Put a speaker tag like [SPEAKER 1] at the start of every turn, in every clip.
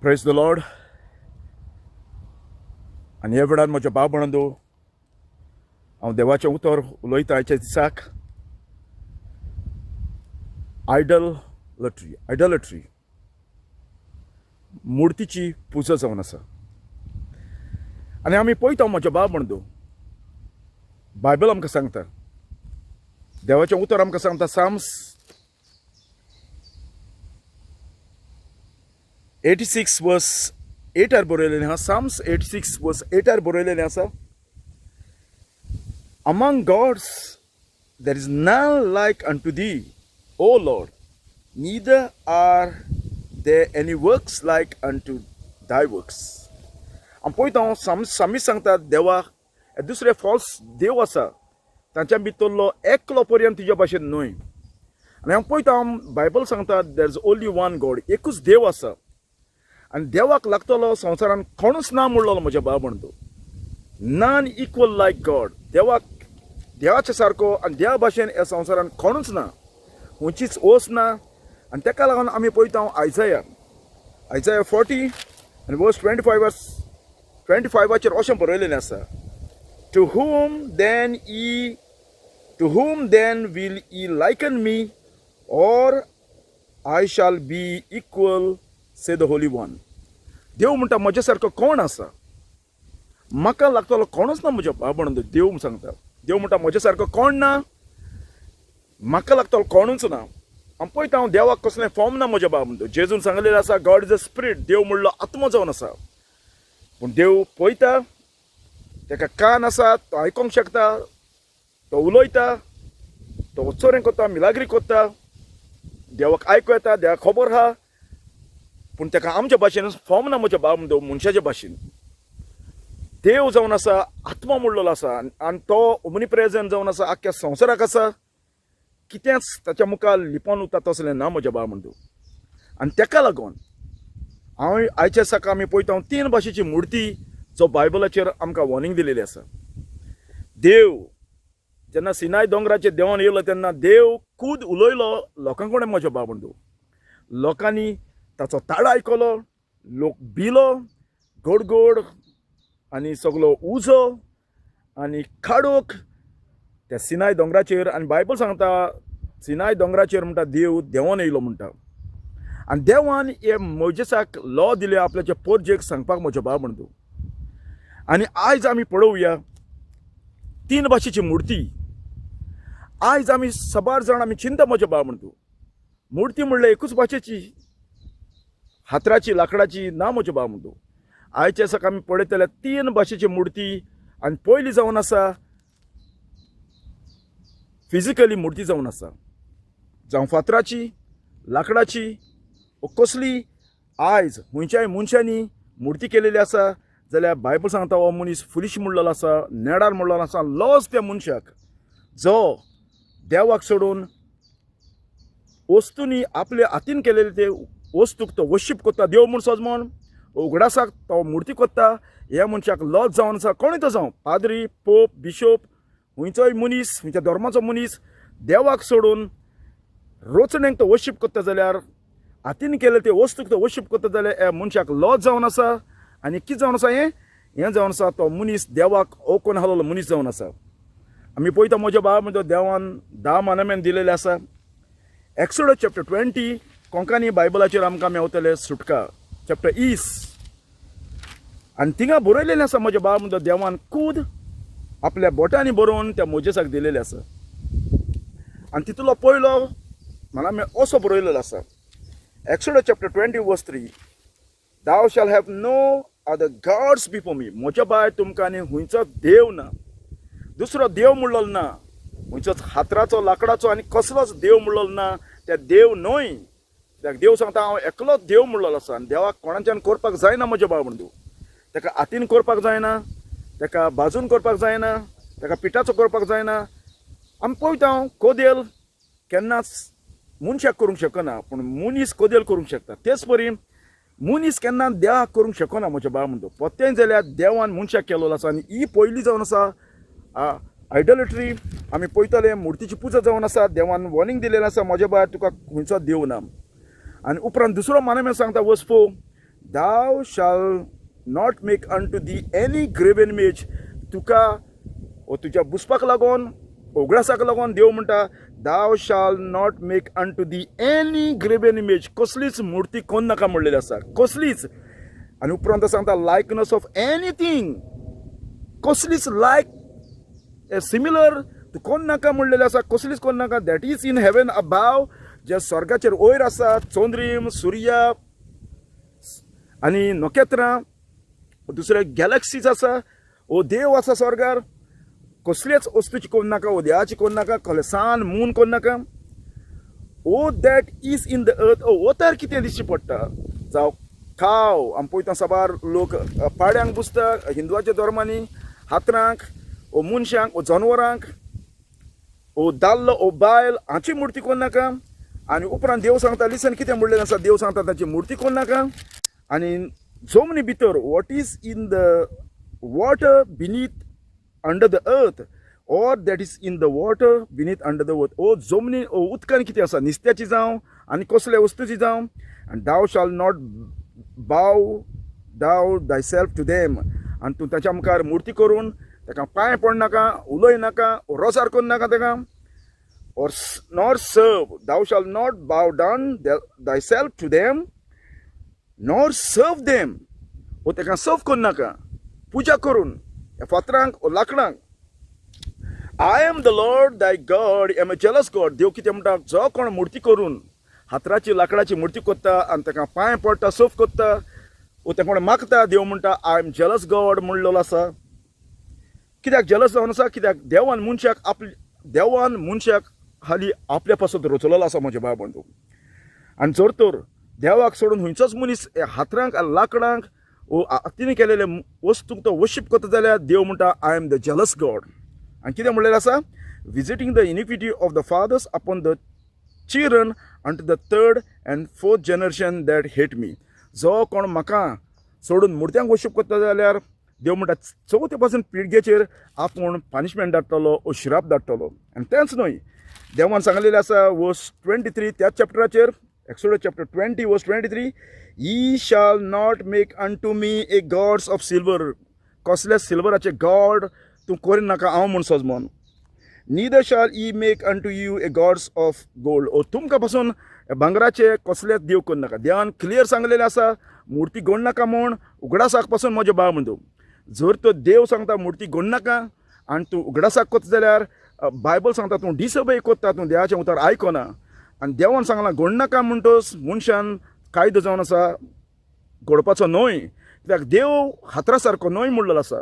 [SPEAKER 1] प्रेज the Lord. आनी ह्या वेळार म्हज्या बाब म्हणून हांव देवाचें उतर उलयता आयच्या दिसाक. आयडलट्री, आयडलट्री, मुर्तीची पुजा जावन आसा. आनी आमी पळयता म्हज्या बाब म्हणून बायबल आमकां सांगता, देवाचें उतर आमकां सांगता. साम्स 86 वर्स 8 बरयलेलें आहा. साम्स 86 वर्स 8 बरयलेलें आसा, Among gods there is none like unto thee, O Lord, neither are there any works like unto thy works. आमी पळयता, सामी सांगता देवा दुसरे फॉल्स देव आसा तांच्या भितरलो एकलो पर्यंत तुज्या भाशेन न्हय. आनी हांव पळयता, बायबल सांगता there is only one God, एकूच देव आसा आनी देवाक लागतलो संवसारान कोणूच ना म्हणलो म्हज्या बाब म्हणतो. नन इक्वल लायक गॉड. देवाक, देवाच्या सारको आनी देवा भाशेन ह्या संवसारान कोणूच ना, खंयचीच ओस ना. आनी तेका लागून आमी पळयता आयजाया 40 आनी वर्स 25, 25आचेर अशें बरयलेलें आसा, To whom then will ye liken me, or I shall be equal, say the Holy One? देव म्हणटा, म्हज्या सारको कोण आसा? म्हाका लागतलो कोणूच ना. म्हज्या बाबा म्हणून देव सांगता, देव म्हणटा म्हज्या सारको कोण ना, म्हाका लागतलो कोणूच ना. हांव पळयता, हांव देवाक कसलें फॉर्म ना म्हज्या बाबा म्हणटा. जेजून सांगलेलें आसा, God is a spirit. देव म्हणलो आत्मो जावन आसा. पूण देव पळयता, तेका कान आसा, तो आयकोंक शकता, तो उलयता, तो उत्सरें करता, मिलाग्री करता. देवाक आयकूं येता, देवाक खबर आहा, पूण तेका आमच्या भाशेन फॉर्म ना म्हज्या बाब म्हणटा. मनशाच्या भाशेन देव जावन आसा आत्मा म्हणलेलो आसा आनी तो ओमनी प्रेझेंट जावन आसा, आख्ख्या संवसाराक आसा. कितेंच ताच्या मुखार लिपोन उरता तसलें ना म्हज्या बाब म्हणटा. आनी तेका लागून हांव आयच्या दिसाक आमी पळयता तीन भाशेची मुर्ती, जो बायबलाचेर आमकां वॉर्निंग दिलेली आसा. देव जेन्ना सिनाय दोंगराचेर देंवन येयलो तेन्ना देव खूद उलयलो लोकां कडेन म्हज्या बाब म्हणटा. लोकांनी ताचो ताळो आयकलो, लोक भिलो. गोड गोड आनी सगलो उजो आनी काळोख त्या सिनाय दोंगराचेर. आनी बायबल सांगता, सिनाय दोंगराचेर म्हणटा देव देंवन येयलो म्हणटा. आनी देवान हे मोजेसाक लॉ दिले आपल्याच्या पोरजेक सांगपाक म्हज्या बाब म्हणटा. आनी आयज आमी पळोवया तीन भाशेची मुर्ती. आयज आमी सबार जाण आमी चिंता म्हज्या बाब म्हणटा, मुर्ती म्हणल्यार एकूच भाशेची, हातराची, लाकडाची ना म्हज्या बाब म्हणटा. आयच्या दिसाक आमी पळयत जाल्यार तीन भाशेची मुर्ती. आनी पयली जावन आसा फिजिकली मुर्ती जावन आसा, जावं फातराची, लाकडाची वो कसली. आयज खंयच्याय मनशांनी मुर्ती केलेली आसा जाल्यार बायबल सांगता हो मनीस फुलिश म्हणलेलो आसा, नेडार म्हणलेलो आसा. लॉस त्या मनशाक जो देवाक सोडून वस्तूंनी आपले हातीन केलेले ते वस्तूक तो वर्शीप करता, देव म्हूण सोज म्हण उगडासाक तो मुर्ती करता. ह्या मनशाक लॉस जावन आसा. कोणूय तो जावं, पाद्री, पोप, बिशोप, खंयचोय मनीस, खंयच्या धर्माचो मनीस देवाक सोडून रोचणेक तो वर्शीप करता जाल्यार, हातीन केले ते वस्तूक तो वर्शीप करता जाल्यार ह्या मनशाक लॉस जावन आसा. आनी कितें जावन आसा हें? हें जावन आसा तो मनीस देवाक ओकून आहलोलो मनीस जावन आसा. आमी पळयता म्हज्या बाबा म्हणटा, देवान 10 मानमेन दिलेले आसा. एक्सोडस चॅप्टर 20, कोंकणी बायबलाचेर आमकां मेवतले सुटका चॅप्टर 20. आनी थिंगा बरयलेलें आसा म्हज्या बाबा म्हणटा, देवान खूद आपल्या बोटांनी बरोवन त्या मोजेसाक दिलेलें आसा. आनी तितूंतलो पयलो मला असो बरयलेलो आसा, Exodus chapter 20 verse 3, "Thou shall have no other gods before me." म्हज्या भायर तुमकां आनी खंयचोच देव ना, दुसरो देव म्हणलोलो ना, खंयचोच हातराचो, लाकडाचो आनी कसलोच देव म्हणलोलो ना. त्या देव न्हय. त्या देव सांगता, हांव एकलोच देव म्हणलोलो आसा. आनी देवाक कोणाच्यान करपाक जायना म्हज्या बाबा म्हणू. ताका हातीन करपाक जायना, ताका बाजून करपाक जायना, ताका पिठाचो करपाक जायना. आमी पळयता हांव, कोदेल केन्नाच मनशाक करूंक शकना, पूण मनीस कोदेल करूंक शकता. तेच परी मनीस केन्ना देवाक करूंक शकना म्हज्या बाबा म्हणटा. पोत्तें जाल्यार देवान मनशाक केलोलो आसा. आनी ही पयली जावन आसा आयडॉलेट्री. आमी पळयतले मुर्तीची पुजा जावन आसा. देवान वॉर्निंग दिलेलें आसा, म्हज्या भायर तुका खंयचो देव ना. आनी उपरांत दुसरो मानव सांगता, वर्स 4, Thou shalt not make unto thee any graven image. तुका ओ तुज्या बुसपाक लागून, उगडासाक लागून देव म्हणटा, thou shalt not make unto thee any graven image. कसलीच मुर्ती कोन्न नाका म्हणलेली आसा, कसलीच. आनी उपरांत सांगता, लायकनस ऑफ एनीथींग, कसलीच लायक सिमिलर तूं कोन्न नाका म्हणलेलें आसा, कसलीच कोन्न नाका. That is in heaven above, जे स्वर्गाचेर वयर आसा, चंद्रीम, सुर्या आनी नखेत्रां, दुसरे गॅलक्सीज आसा, ओ देव आसा स्वर्गार, कसलेच वस्तूची कोन्न नाका, ओ देवाची कोन्न नाका, कसले सान मून कोन्न नाका. Or that is in the earth, ओ वतार कितें दिसची पडटा, जावं काव. आमी पळयता, साबार लोक पाड्यांक पुजता हिंदवाच्या धर्मांनी, हातरांक ओ मनशांक ओ जनवरांक, ओ दादलो ओ बायल हांची मुर्ती कोन्न नाका. आनी उपरांत देव सांगता, लिसन, कितें म्हणलें आसा, देव सांगता, ताची मुर्ती कोन्न नाका. आनी जमनी भितर, what is in the water beneath under the earth, or that is in the water beneath under the earth. ओ जमनी ओ उदकान कितें आसा, नुस्त्याची जावं आनी कसल्या वस्तूची जावं. आनी thou shalt not bow down thyself to them. आनी तूं ताच्या मुखार मुर्ती करून ताका पांय पडनाका, उलय नाका, रोजार करूं नाका ताका. Or nor serve. Thou shalt not bow down thyself to them, nor serve them. ओ ताका सर्व करूं नाका पुजा करून, ह्या फातरांक ओ लाकडांक. I am the Lord thy God, am a jealous God. देव कितें म्हणटा, जो कोण मुर्ती करून हातराची लाकडाची मुर्ती करता आनी ताका पांय पडटा, सर्व करता, ओ तें कोण मागता, देव म्हणटा, I am jealous God म्हणलेलो आसा. कित्याक जेलस जावन आसा? कित्याक देवान मनशाक आपली, देवान मनशाक हाली आपल्या पासत रचलेलो आसा, म्हज्या भाव बंधू. आनी जर तर देवाक सोडून खंयचोच मनीस हातरांक आनी लाकडांक ओ तिणें केलेले वस्तूक तो वर्शीप करता जाल्यार देव म्हणटा, I am the jealous God. आनी कितें म्हणलेलें आसा? Visiting the iniquity of the fathers upon the children unto the third and fourth generation that hate me. जो कोण म्हाका सोडून मुर्त्यांक वर्शीप करता जाल्यार देव म्हणटा, चवथे पासून पिळगेचेर आपूण पनिशमेंट धाडटलो ओ श्राप धाडटलो. आनी तेंच न्हय, देवान सांगलेलें आसा वर्स 23 त्याच चॅप्टराचेर, Exodus chapter 20 verse 23, "Ye shall not make unto me a gods of silver." कसल्या सिल्वराचे गॉड तूं करी नाका हांव म्हूण सजमोन. "Neither shall ye make unto you a gods of gold." ओ तुमकां पासून भांगराचे कसलेच देव करू नाका. देवान क्लियर सांगलेलें आसा, मुर्ती घडोवं नाका म्हूण उगडासाक पासून. म्हज्या भाव म्हणतो, जर तो देव सांगता मुर्ती घडोवं नाका आनी तूं उगडासाक करता जाल्यार बायबल सांगता, तूं डिसोबे करता, तूं देवाचें उतर आयकना. आनी देवान सांगलां घडोवं नाका म्हणटच मनशान कायदो जावन आसा घडपाचो न्हय, कित्याक देव हातरा सारको न्हय म्हणलेलो आसा.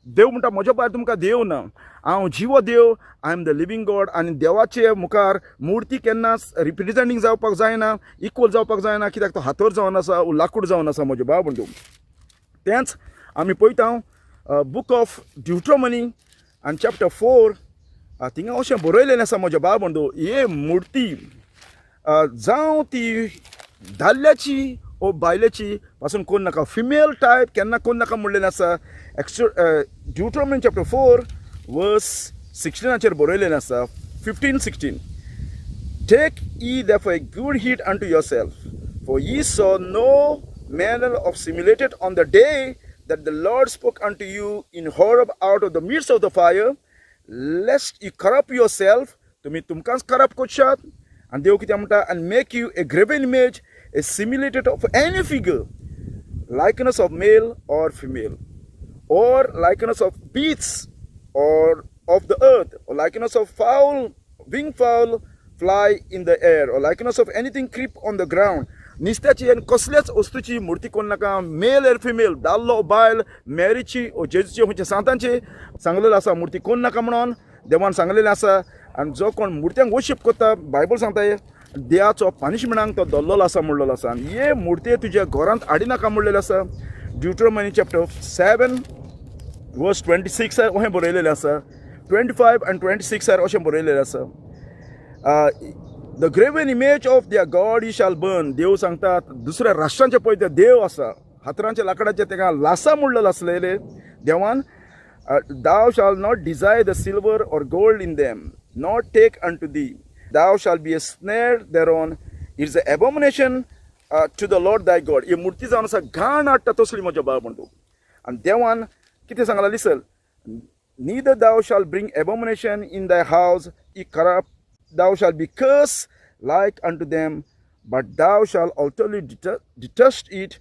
[SPEAKER 1] देव म्हणटा, म्हज्या भायर तुमकां देव ना, हांव जिवो देव. I am the living God. आनी देवाचे मुखार मुर्ती केन्नाच रिप्रेजेंटींग जावपाक जायना, इक्वल जावपाक जायना, कित्याक तो हातोर जावन आसा, लाकूड जावन आसा, म्हज्या भाव बंधू. तेंच आमी पळयता बूक ऑफ ड्युट्रोनॉमी आनी चॅप्टर 4, थिंगा अशें बरयलेलें आसा, म्हज्या भाव बंधू, हे मुर्ती जावं ती दादल्याची ओ बायलेची पासून कोण नाका, फिमेल टायप केन्ना कोण नाका म्हणलेलें आसा. एक्स्ट्रो ड्युट्रोनॉमी चॅप्टर 4 वर्स 16आचेर बरयलेलें आसा, 15, 16. "Take ye therefore a good heed unto yourself, for ye saw no manner of similitude on the day that the Lord spoke unto you in Horeb out of the midst of the fire, lest ye corrupt yourself." तुम्ही तुमकांच corrupt करशात. आनी देव कितें म्हणटा? "And make you a graven image, a similitude of any figure, likeness of male or female, or likeness of beasts or of the earth, or likeness of fowl, wing fowl fly in the air, or likeness of anything creep on the ground." नुस्त्याची आनी कसल्याच वस्तूची मुर्ती कोण नाका, mail or female, दादलो बायल, मॅरीची ओ जेजूची, खंयच्या सांतांची सांगलेलें आसा, मुर्ती कोण नाका म्हणून देवान सांगलेलें आसा. आनी जो कोण मुर्त्यांक वर्शीप करता, बायबल सांगता, देवाचो पनिशमेंटाक तो दवरलेलो आसा म्हणलेलो आसा. आनी हे मुर्ती तुज्या घरांत हाडिनाका म्हणलेलें आसा. ड्युट्रोनॉमी चॅप्टर 7 वर्स 26 अशें बरयलेलें आसा, 25 आनी 26 अशें बरयलेलें आसा, "The graven image of their God ye shall burn." देव सांगता, दुसऱ्या राष्ट्रांचे पळय ते देव आसा हातरांचे लाकडाचे, तेका लासा म्हणलेलें आसलेले देवान. "Thou shalt not desire the silver or gold in them, nor take unto thee. Thou shalt be a snare thereon. It is an abomination." to the Lord thy God. ही मुर्ती जावन आसा घाण हाडटा तसली म्हज्या भाव बंधू. आनी देवान कितें सांगलां listen, neither thou shalt bring abomination in thy house, ye corrupt, thou shalt be cursed like unto them, but thou shalt utterly detest it,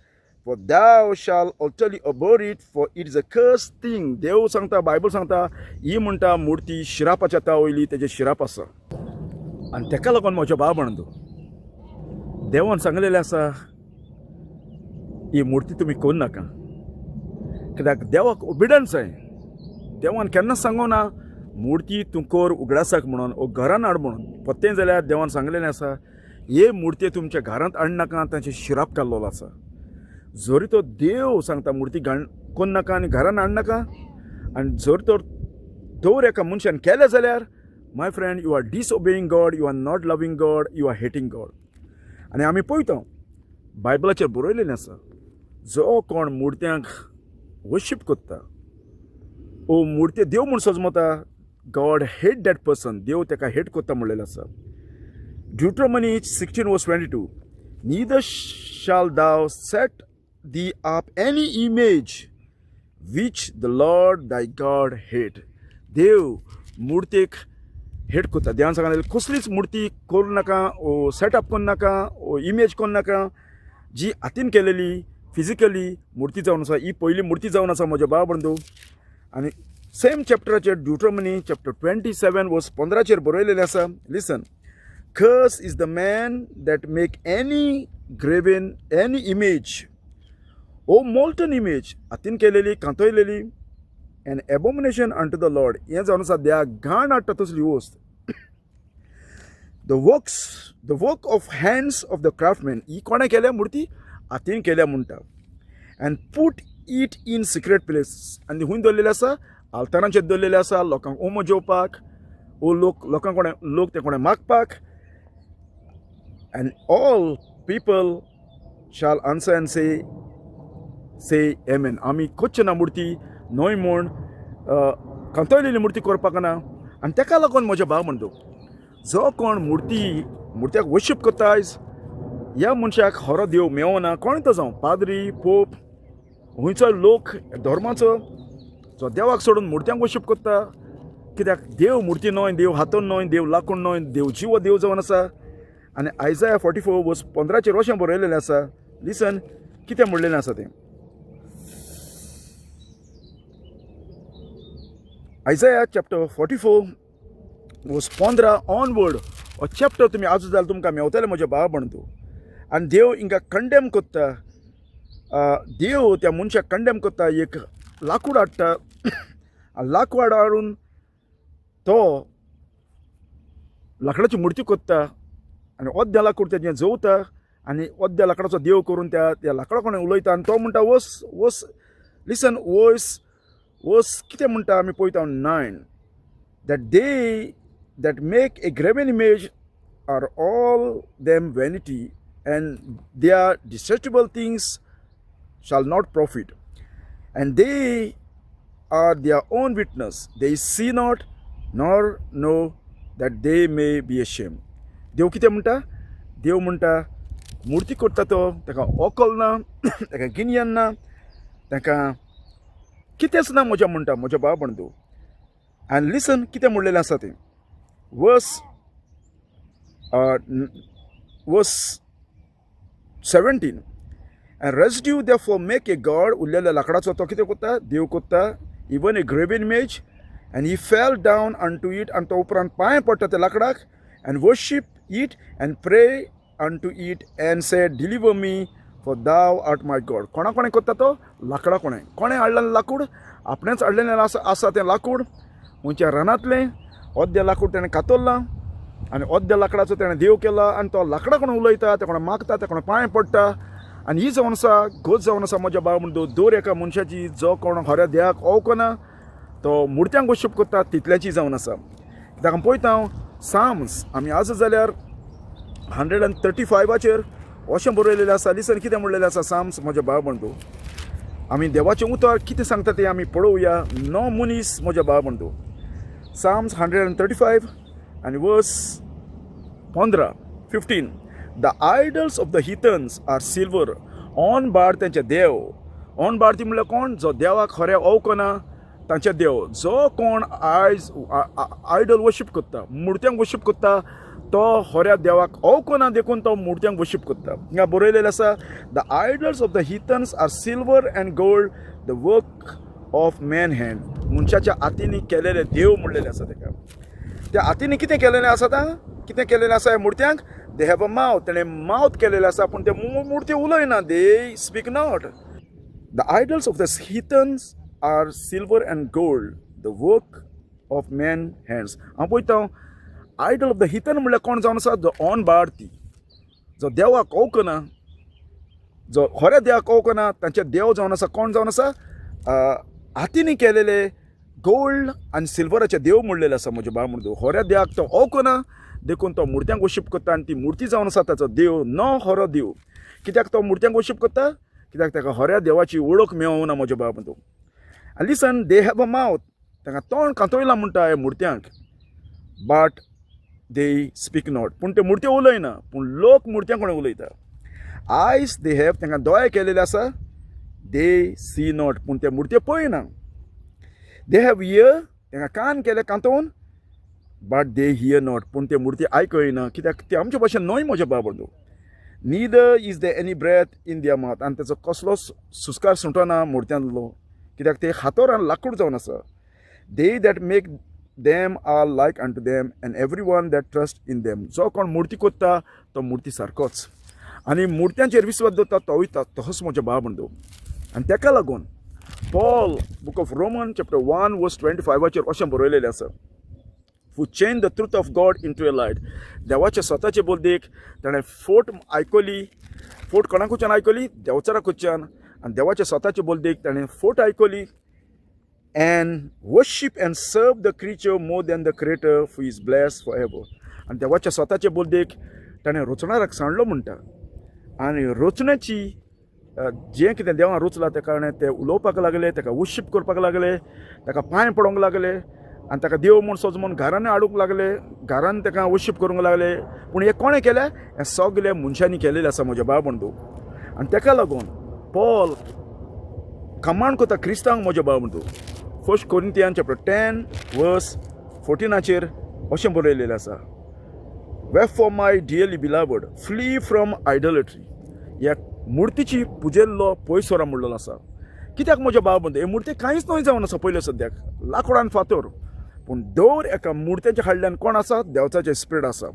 [SPEAKER 1] for thou shalt utterly abhor it, for it is a cursed thing. देव सांगता, Bible सांगता, ही म्हणटा मुर्ती शिरापाच्या ता वयली तेजें शिराप आसा. आनी तेका लागून म्हज्या भाव म्हणतो देवान सांगलेलें आसा ही मुर्ती तुमी करूं नाका, कित्याक देवाक ओबिडन्स जाय. देवान केन्नाच सांगो ना मुर्ती तूं कर उगडासाक म्हणून ओ घरान हाड म्हणून. पत्तें जाल्यार देवान सांगलेलें आसा हे मुर्ती तुमच्या घरांत हाडनाका, तांचे शिराप काडलेलो आसा. जरी तो देव सांगता मुर्ती घाण कोन्न नाका आनी घरान हाडनाका, आनी जर तर दवर एका मनशान केलें जाल्यार my friend, you are disobeying God, you are not loving God, you are hating God. आनी आमी पळयता बायबलाचेर बरयलेलें आसा जो कोण मुर्त्यांक वर्शीप करता ओ मुर्ती देव म्हूण सजमता, गॉड हेट that person, देव ताका हेट करता म्हणलेलें आसा. Deuteronomy 16:22, neither shalt thou set thee up any image which the Lord thy God hate. देव मुर्तेक हेट करता. देवान सांगलें कसलीच मुर्ती करूं नाका ओ सेटअप करूं नाका ओ इमेज करूं नाका जी हातीन केलेली फिजिकली मुर्ती जावन आसा. ही पयली मुर्ती जावन आसा म्हज्या भाव बंधू. आनी सेम चॅप्टराचेर ड्युट्रोमनी चॅप्टर 27 वर्स 15चेर बरयलेलें आसा, listen, curse is the man that make any graven any image or molten image, हातीन केलेली कांतयलेली, an abomination unto the Lord. हें जावन आसा देवाक घाण हाडटा तसली वस्त. The work of hands of the craftsman, ही कोणें केल्या मुर्ती हातीन केल्या म्हणटा, and put it in secret place. आनी हुंय दवरलेलें आसा आल्तारांचेर दवरलेलें आसा लोकांक उमो जेवपाक ओ लोक लोकांक कोणें लोक ते कोणें मागपाक. And all people shall answer and say amen. आमी करचे ना मुर्ती न्हय म्हूण कांतयलेली मुर्ती करपाक ना. आनी तेका लागून म्हज्या भाव म्हणतो जो कोण मुर्ती मुर्त्याक वर्शीप करता आयज ह्या मनशाक खरो देव मेवना. कोण तो जावं पाद्री पोप खंयचोय लोक धर्माचो जो देवाक सोडून मुर्त्यांक वर्शीप करता, कित्याक देव मुर्ती न्हय, देव हातून न्हय, देव लाकूड न्हय, देव जिवो देव जावन आसा. आनी आयजाया 44 वर्स 15चेर अशें बरयलेलें आसा, लिसन कितें म्हणलेलें आसा तें. आयजाया चॅप्टर 44 वर्स 15 ऑनवर्ड हो चॅप्टर तुमी आजू जाल्यार तुमकां मेवतलें म्हज्या भाव बंधू. आनी देव हिंगा कंडेम करता, देव त्या मनशाक कंडेम करता. एक लाकूड हाडटा आनी लाकूड हाडून तो लाकडाची मुर्ती करता आनी अर्द्या लाकूड तेजें जेवता आनी अर्द्या लाकडाचो देव करून त्या त्या लाकडा कोणें उलयता. आनी तो म्हणटा वस वस लिसन वस वस कितें म्हणटा आमी पळयता 9, that they that make a graven image are all them vanity and their detestable things shall not profit, and they are their own witness, they see not nor know that they may be ashamed. देव कितें म्हणटा? देव म्हणटा मुर्ती करता तो ताका अकल ना, ताका गिन्यान ना, ताका कितेंच ना म्हज्या म्हणटा म्हज्या भाव बंधू. आनी लिसन कितें म्हणलेलें आसा तें वर्स verse 17, and residue therefore make a god, उरलेल्या लाकडाचो तो कितें करता देव करता, even a graven image, and he fell down unto it, आनी तो उपरांत पांय पडटा त्या लाकडाक, and worship it and pray unto it and say deliver me for thou art my God. कोणा कोणें करता तो लाकडा कोणें कोणें हाडलेलें लाकूड आपणेंच हाडलेलें आसा आसा तें लाकूड खंयच्या रानांतलें अर्दें लाकूड तेणें कातरलां आनी अर्द्या लाकडाचो तेणें देव केला आनी तो लाकडा कोण उलयता, त्या कोणा मागता, त्या कोणा पांय पडटा. आनी ही जावन आसा गत जावन आसा म्हज्या भाव म्हणतो दर एका मनशाची जो कोण खऱ्या देवाक ओळखना तो मुर्त्यांक वर्शीप करता तितल्याची जावन आसा. कित्याक आमी पळयता हांव साम्स आमी आज जाल्यार 135 अशें बरयलेलें आसा. लिसन कितें म्हणलेलें आसा साम्स म्हज्या भाव म्हणतो आमी देवाचें उतर कितें सांगता तें आमी पळोवया. नो मनीस म्हज्या भाव म्हणतो साम्स 135 आनी वर्स 15 15. The idols of the heathens are silver. अनभार तेंचे देव. अनभारती म्हणल्यार कोण? जो देवाक खरें वळखना तांचे देव. जो कोण आयज आयडल वर्शीप करता, मुर्त्यांक वर्शीप करता, तो खऱ्या देवाक वळखना, देखून तो मुर्त्यांक वर्शीप करता. हिंगा बरयलेलें आसा, the idols of the heathens are silver and gold, the work of man hand. मनशाच्या हातींनी केलेले देव म्हणलेले आसा तेका. त्या हातींनी कितें केलेलें आसा आतां? कितें केलेलें आसा ह्या मुर्त्यांक? They have a mouth. तेणें मावथ केलेलें आसा, पूण ते मुर्ती उलयना. They speak not. The idols of the heathens are silver and gold, the work of man hands. हांव पळयता, आयडल ऑफ the हिथन म्हणल्यार कोण जावन आसा? जो अनभारती, जो देवाक वळखना, जो खऱ्या देवाक वळखना, तांचे देव जावन आसा. कोण जावन आसा? हातींनी केलेले गोल्ड आनी सिल्वराचे देव म्हणलेले आसा म्हज्या भाव म्हणतो. खऱ्या देवाक तो वळखना, देखून तो मुर्त्यांक वर्शीप करता आनी ती मुर्ती जावन आसा ताचो देव, न खरो देव. कित्याक तो मुर्त्यांक वर्शीप करता? कित्याक ताका खऱ्या देवाची वळख मेळोना म्हज्या भाव म्हणतो. आनी listen, they have a mouth. तांकां तोंड कांतोयलां म्हणटा ह्या मुर्त्यांक, but they speak not. पूण ते मुर्त्यो उलयना, पूण लोक मुर्त्यां कोण उलयता. Eyes they have. तांकां दोळे केलेले आसा. They see not. पूण ते मुर्त्यो पळयना. They have ear. तांकां कान केले कांतोवन, but they hear not. पूण ते मुर्ती आयकयना, कित्याक ते आमचे भाशेन न्हय म्हज्या बाबा. Neither is there any breath in their mouth. आनी तेचो कसलोच सुस्कार सुटना मुर्त्यांतलो, कित्याक ते हातोर आनी लाकूड जावन आसा. They that make them are like unto them, and every one that trust in them. जो कोण मुर्ती कोत्ता तो मुर्ती सारकोच, आनी मुर्त्यांचेर विस्वास दवरता तोवूय तसोच म्हज्या बाबा म्हणतो. आनी तेका लागून Paul book of Roman chapter 1 verse 25आचेर अशें बरयलेलें आसा, who change the truth of God into a lie. देवाच्या स्वताचे बोलदेक ताणें फोट आयकली. फोट कोणा कडच्यान आयकली? देवचारा कडच्यान. आनी देवाच्या स्वताचे बोलदेक ताणें फोट आयकली, and worship and serve the creature more than the Creator, who is blessed for ever. आनी देवाच्या स्वताचे बोलदेक ताणें रचणाराक सांडलो म्हणटा, आनी रचण्याची जें कितें देवान रचलां त्या कारणे ते उलोवपाक लागले, ताका वर्शीप करपाक लागले, ताका पांय पडोंक लागले आनी ताका देव म्हूण सोज म्हूण घरांनी हाडूंक लागले, घरान ताका वर्शीप करूंक लागले. पूण हें कोणें केलें? हें सगळें मनशांनी केलेलें आसा म्हज्या बाब बंधू. आनी ताका लागून पॉल कमांड करता क्रिस्तांव म्हज्या बाब बंधू. First Corinthian chapter 10 verse 14आचेर अशें बरयलेलें आसा, "Wherefore, my dearly beloved, flee from idolatry." ह्या मुर्तीची पुजेल्लो पयस सरा म्हणलेलो आसा. कित्याक म्हज्या बाब बंधू, हे मुर्ती कांयच न्हय जावन आसा पयले सद्याक, लाकूड आनी फातर. पूण दर एका मुर्त्याच्या फाटल्यान कोण आसा? देवचाचे स्पिरिट आसा.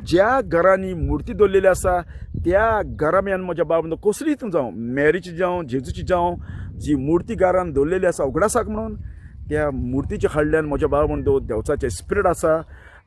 [SPEAKER 1] ज्या घरांनी मुर्ती दवरलेली आसा त्या घराम्यान म्हज्या बाब, कसलीच जावं, मॅरीची जावं, जेजूची जावं, जी मुर्ती घरान दवरलेली आसा उगडासाक म्हणून, त्या मुर्तीच्या फाटल्यान म्हज्या बाब म्हणतो देवचाचे स्पिरिट आसा.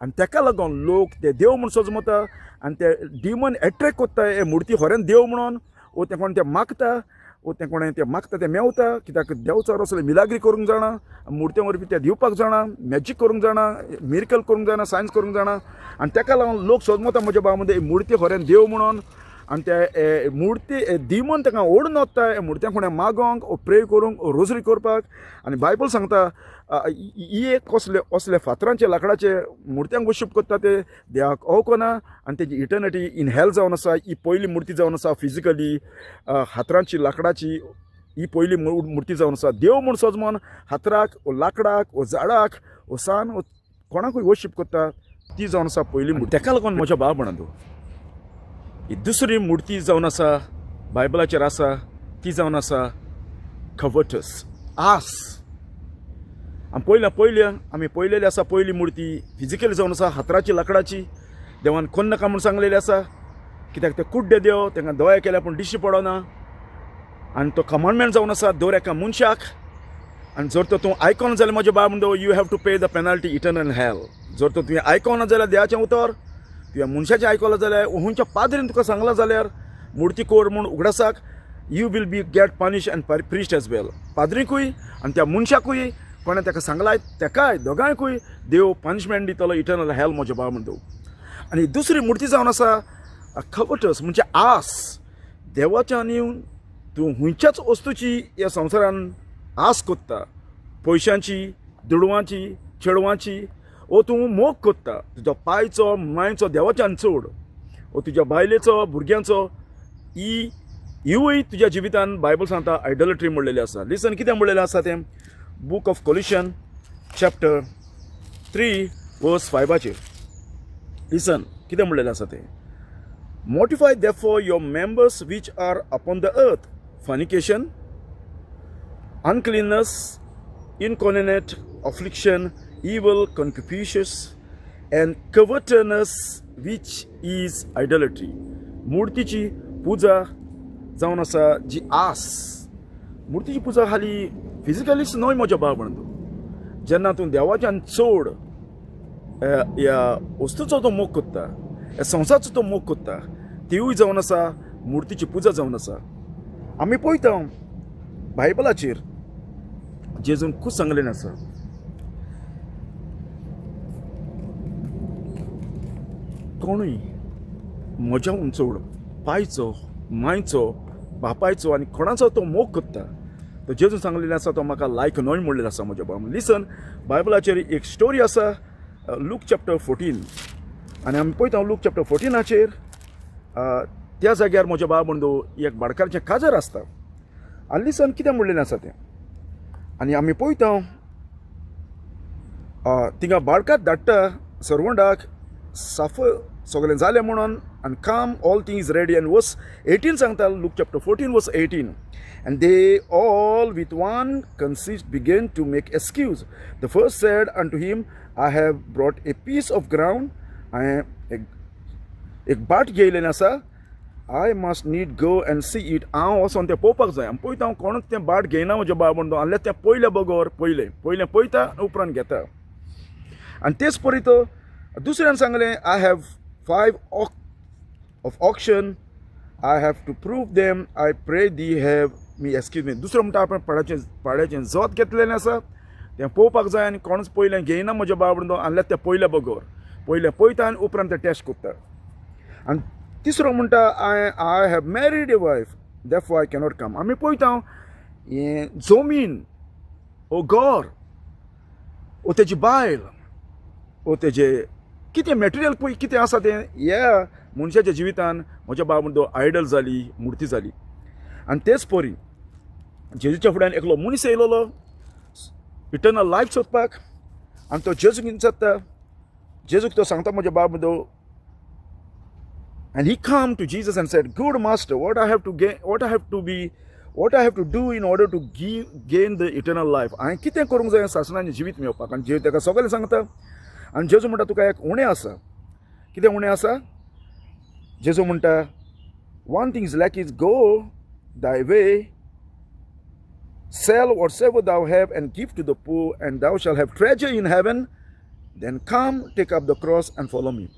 [SPEAKER 1] आनी तेका लागून लोक ते देव म्हूण सजमता आनी ते डिमन एट्रेक्ट कोत्ता हे मुर्ती खऱ्यान देव म्हणून. ओ तें कोण तें मागता, ओ तें कोणें तें मागता तें मेवता, कित्याक देवचार असले मिलाग्री करूंक जाणा, मुर्त्यां वरवीं तें दिवपाक जाणा, मॅजीक करूंक जाणा, मिरकल करूंक जाणा, सायन्स करूंक जाणा. आनी तेका लागून लोक सजमता म्हज्या भावा मदीं मुर्ती खऱ्यान देव म्हणून. आनी ते मुर्ती डिमन ताका ओडून वता हे मुर्त्यां कोणें मागोंक ओ प्रे करूंक ओ रोजरी करपाक. आनी बायबल सांगता, ही एक कसले असले फातरांचे लाकडाचे मुर्त्यांक वर्शीप करता ते देवाक वळखना आनी तेजी इटर्निटी इन हेल जावन आसा. ही पयली मुर्ती जावन आसा फिजिकली, हातरांची लाकडाची ही पयली मुर्ती जावन आसा. देव म्हूण सजमन हातराक ओ लाकडाक ओ झाडाक ओ सान ओ कोणाकूय वर्शीप करता ती जावन आसा पयली मुर्ती. तेका लागून म्हज्या भाव म्हणा, ही दुसरी मुर्ती जावन आसा बायबलाचेर आसा ती जावन आसा कवटस, आस. आमी पयल्या पयल्या आमी पळयलेली आसा, पयली मुर्ती फिजिकली जावन आसा हातराची लाकडाची. देवान कोन्न नाका म्हूण सांगलेली आसा, कित्याक ते कुड्डे देव, तांकां दोळे केल्या पूण दिश्टी पडना. आनी तो कमांडमेंट जावन आसा दर एका मनशाक, आनी जर तर तूं आयकना जाल्यार म्हज्या बाब म्हणटा, you have to pay the penalty, eternal hell. जर तर तुवें आयकना जाल्यार देवाचें उतर, तुवें मनशाचें आयकलां जाल्यार, खंयच्या पाद्रीन तुका सांगलां जाल्यार मुर्ती कोर म्हूण उगडासाक, you will be get punish and priest as well. पाद्रीकूय आनी त्या मनशाकूय कोणें ताका सांगलाय तेकाय, दोगांयकूय देव पनिशमेंट दितलो, इटर्नल हेल म्हज्या भाव म्हणटा. आनी दुसरी मुर्ती जावन आसा कवटस, म्हणजे आस. देवाच्यान येवन तूं खंयच्याच वस्तूची ह्या संवसारान आस कोत्ता, पयशांची, दुडवांची, चेडवांची, ओ तूं मोग कोत्ता तुजो पायचो मायचो देवाच्यान चड, वो तुज्या बायलेचो, भुरग्यांचो, ही हिवूय तुज्या जिवितान बायबल सांगता आयडॉलेट्री म्हणलेली आसा. लिसन कितें म्हणलेलें आसा तें book of Colossians chapter 3 verse 5. Listen कितें म्हणलेलें आसा तें, mortify therefore your members which are upon the earth, fornication, uncleanness, incontinent affliction, evil concupiscence, and covetousness, which is idolatry. मूर्तीची पुजा जावन आसा जी आस. मूर्तीची पुजा खाली फिजिकलीच न्हय म्हज्या भाव म्हणतो, जेन्ना तूं देवाच्यान चड ह्या वस्तूचो तो मोग करता, ह्या संवसाराचो तो मोग करता, तिवूय जावन आसा मूर्तीची पुजा जावन आसा. आमी पळयता बायबलाचेर जेजून खूब सांगलें आसा. कोणूय म्हज्या चड पायचो, मायचो, बापायचो आनी कोणाचो तो मोग करता, तो जेजून सांगलेलें आसा तो म्हाका लायक न्हय म्हणलेलो आसा म्हज्या बाबा. लिसन, बायबलाचेर एक स्टोरी आसा, लूक चॅप्टर 14, आनी आमी पळयता लूक चॅप्टर 14 त्या जाग्यार म्हज्या बाबा म्हणतो एक बाडकाराचें काजार आसता. आनी लिसन कितें म्हणलेलें आसा तें, आनी आमी पळयता थिंगा बाडकार धाडटा सर्वंटाक, साफ सगळें जालें म्हणून, आनी काम all things ready. आनी वर्स 18 सांगता, Luke chapter 14 verse 18, and they all with one consent began to make excuse. The first said unto him, I have bought a piece of ground, हांवें एक बाट घेयलेलें आसा, I must need go and see it. हांव वचोन तें पळोवपाक जाय. आनी पळयता हांव कोणूच तें बाट घेयना म्हज्या बाब म्हणटा, आहल्यार तें पयल्या बगर पयलें पयलें पळयता उपरांत घेता. आनी तेच परी तो दुसऱ्यान सांगलें, I have 5 of oxen, I have to prove them, I pray thee have me excuse me. दुसरो म्हणटा आपण पाड्याचें जोत घेतलेलें आसा, तें पळोवपाक जाय आनी कोणूच पयलें घेयना म्हज्या बाब म्हणटा, आहल्यार तें पयल्या बगर पयलें पळयता आनी उपरांत तें टेस्ट करता. आनी तिसरो म्हणटा, I have married a wife, therefore I cannot come. आमी पळयता हें जमीन ओ घर ओ तेजी बायल ओ तेजे कितें मटेरियल पळय कितें आसा तें ह्या मनशाच्या जिवितान म्हज्या बाब म्हणतो आयडल जाली, मुर्ती जाली. आनी तेच परी जेजूच्या फुड्यान एकलो मनीस येयलोलो इटर्नल लायफ सोदपाक, आनी तो जेजूक विचारता, जेजूक तो सांगता म्हज्या बाब म्हणतो, and he come to Jesus and said, good master, what I have to gain, what I have to be, what I have to do in order to gain the eternal life. हांवें कितें करूंक जाय सासणाचें जिवीत मेळोवपाक. आनी जेजू ताका सगळें सांगता. आनी जेजू म्हणटा तुका एक उणें आसा. कितें उणें आसा? जेजू म्हणटा, one thing is lack is, go thy way, sell whatsoever thou have and give to the poor, and thou shalt have treasure in heaven. Then come, take up the cross and follow me.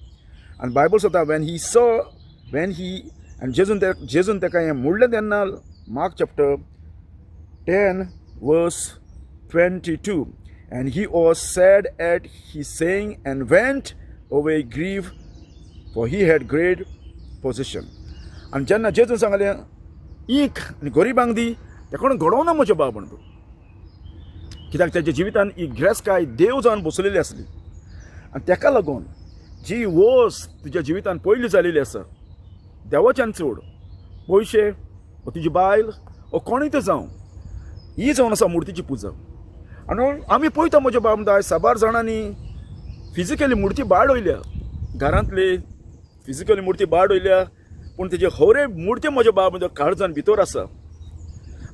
[SPEAKER 1] And Bible सांगता, when he saw, when he, and जेजून ताका हें म्हणलें तेन्ना, Mark chapter 10 verse 22, and he was sad at his saying and went away grieved, for he had great possession. आनी जेन्ना जेजून सांगलें ईक आनी गरिबांक दी, तें कोण घडोवना म्हज्या बाब म्हणटा, कित्याक तेच्या जिवितान ही गिरेस्तकाय देव जावन बसलेली आसली. आनी तेका लागून जी वस तुज्या जिवितान पयली जालेली आसा देवाच्यान चड पयशे ओ तुजी बायल ओ कोणूय तें जावं, ही जावन आसा मुर्तीची पुजा. आनी आमी पळयता म्हज्या बाब म्हणटा साबार जाणांनी फिजिकली मुर्ती बाडयल्या, घरांतली फिजिकली मुर्ती बाडयल्या, पूण तेजे हरे मुर्ती म्हज्या बाब म्हणटा काळजान भितर आसा.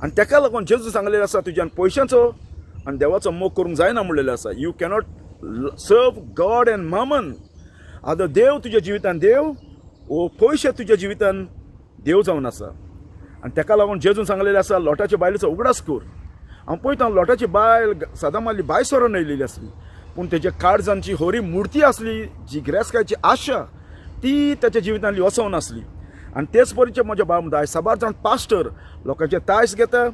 [SPEAKER 1] आनी तेका लागून जेजू सांगलेलें आसा तुज्यान पयशांचो आनी देवाचो मोग करूंक जायना म्हणलेलें आसा. You cannot serve God and mammon. आतां देव तुज्या जिवितान देव ओ पयशे तुज्या जिवितान देव जावन आसा. आनी तेका लागून जेजून सांगलेलें आसा लोटाच्या बायलेचो उगडास कर. हांव पळयता लोटाची बायल सदां मारली बाय सोरोन येयलेली आसली, पूण तेज्या काळजांची हरी मुर्ती आसली जी गिरेस्तकायची आशा ती तेच्या जिवितांतली वचोन आसली. आनी तेच परीचे म्हज्या बाब म्हणटा साबार जाण पास्टर लोकांचे तायस घेता,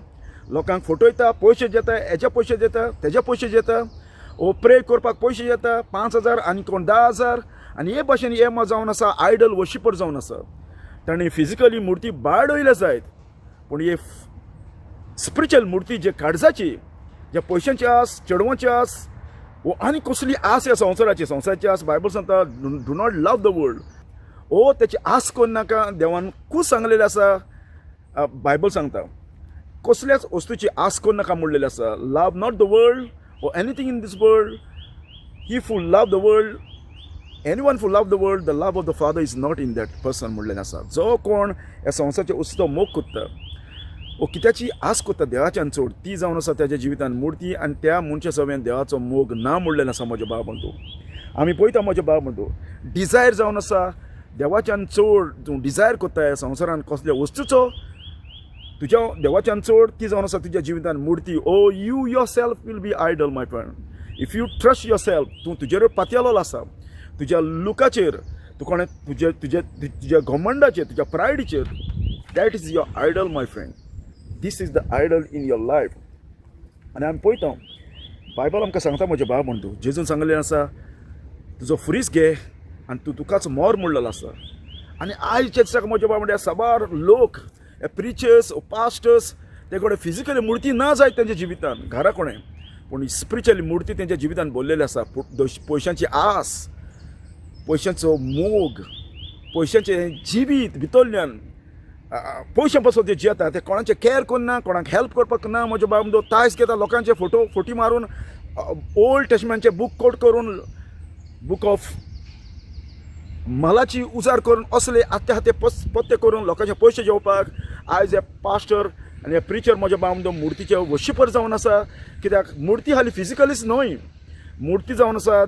[SPEAKER 1] लोकांक फटयता, पयशे घेता, हेजे पयशे घेता, तेजे पयशे घेता, ओ प्रे करपाक पयशे घेता 5,000 आनी कोण 10,000. आनी हे भाशेन हे जावन आसा आयडल वर्शिपर जावन आसा. ताणें फिजिकली मुर्ती बाडयल्या जायत, पूण हे स्पिरिच्युअल मुर्ती जे काळजाची, जे पयशांची आस, चेडवांची आस वो आनी कसली आस ह्या संवसाराची, संवसाराची आस. बायबल सांगता do not love the world. ओ तेची आस करनाका. देवान खूब सांगलेलें आसा, बायबल सांगता, कसल्याच वस्तूची आस करनाका म्हणलेलें आसा. Love not the world or anything in this world. If you love the world, anyone who love the world, the love of the Father is not in that person म्हणलेलें आसा. जो कोण ह्या संवसाराच्या वस्तूचो मोग करता ओ कित्याची आस करता देवाच्यान चड, ती जावन आसा त्याच्या जिवितान मुर्ती आनी त्या मनशा सवेन देवाचो मोग ना म्हणलेलो आसा. म्हज्या बाब बंधू, आमी पळयता, म्हज्या बाब बंधू, डिजायर जावन आसा देवाच्यान चड. तूं डिजायर करता ह्या संवसारान कसल्या वस्तूचो तुज्या देवाच्यान चड, ती जावन आसा तुज्या जिवितान मुर्ती. Oh, you yourself will be idol, my friend, if you trust yourself. तूं तुजेर पातयेलोलो आसा, तुज्या लुकाचेर, तूं कोणें तुजे तुजे तुज्या घमंडाचेर, तुज्या प्रायडीचेर. That is your idol, my friend. This is the idol in your life. आनी आमी पळयता, बायबल आमकां सांगता, म्हज्या बाब म्हणटू, जेजून सांगलें आसा, तुजो खुरीस घे आनी तूं तुकाच मोर म्हणलेलो आसा. आनी आयच्या दिसाक, म्हज्या बाब म्हणल्यार, साबार लोक, हे प्रिचर्स, पास्टर्स, ते कडेन फिजिकली मुर्ती ना जायत तेंच्या जिवितान घरा कोणें, पूण स्पिरिच्युअली मुर्ती तेंच्या जिवितान भरलेली आसा. पयशांची आस, पयशांचो मोग, पयशांचें जिवीत भितरल्यान पयशां पासून ते जियेता. ते कोणाचें कॅर करना, कोणाक हेल्प करपाक ना. म्हज्या बाब, तायस घेता लोकांचे फोटो फोटी मारून, ओल्ड टेस्टमेंटचे बूक कोट करून, बूक ऑफ मलाची उजार करून, असले आत्ते हाते पत्ते करून लोकांचे पयशे घेवपाक आयज हे पास्टर आनी हे प्रिचर, म्हज्या बाब, मुर्तीचे वशिपर जावन आसा. कित्याक मुर्ती हाली फिजिकलीच न्हय, मुर्ती जावन आसा